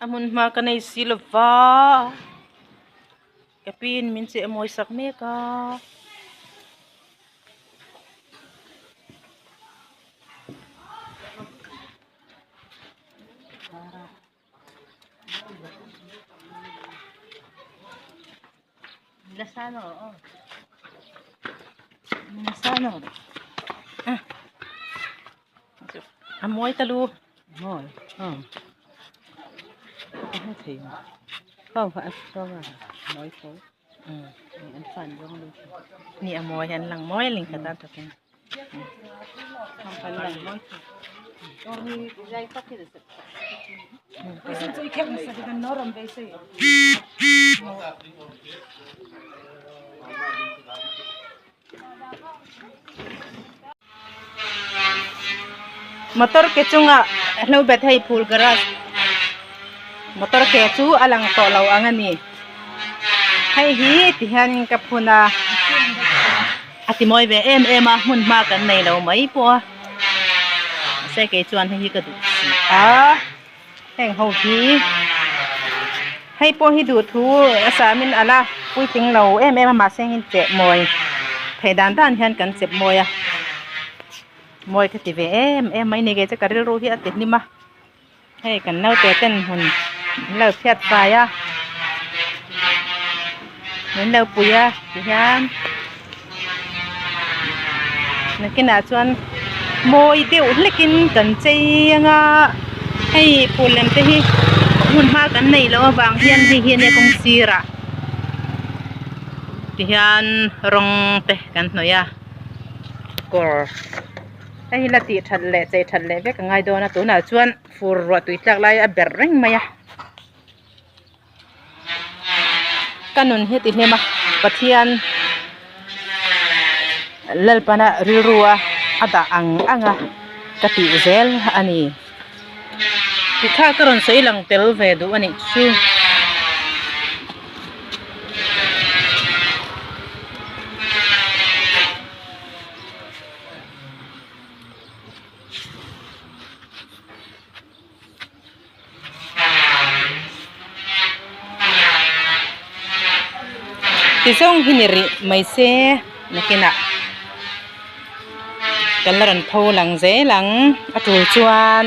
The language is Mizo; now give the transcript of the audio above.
A hmun hma ka nei si lova ka pin min cheh mawi sak mek a. A mawi ta lu mawi aw a thei ho kha a saw a mawi tho an fan zawng lu ni a mawi an lang mawi ling khat a takin Motor ke chungah hlo bet hei phul garage motor ke chu a lang tawh lo ang a ni hei hi ti hian ka phun a a ti mawi ve em em a hmun hma kan nei lo mai pawh a mahse kei chuan hei hi ka duh si a heng ho hi hei pawh hi duh thu a sam in a la puitling lo em em a mahse heng cheh mawi theih dan dan hian kan chep mawi a mawi ka ti ve em em mai ni kei chu ka rilru hi a ti hlim a hei kan naute ten hmun an lo chhiat fai a min lo pui a tihian nakinah chuan mawi deuh hlekin kan chei anga hei phul lem te hi hmun hma kan neih loh avang hian hei hi ania kawng sirah tihian rawng te kan hnawih a kawr hei hi la tih that leh chei that leh vek a ngai dawn a tunah chuan fur ruah tui tlak lai a berh reng mai a. Ka nun hi ti hlim a Pathian Lalpana rilru a a dah ang ang a ka tih zel a ni tikha ka rawn sawi lang tel ve duh a nih chu. Ti zawng hi ni rih mai se nakinah kan la rawn pho lang zel ang a tul chuan.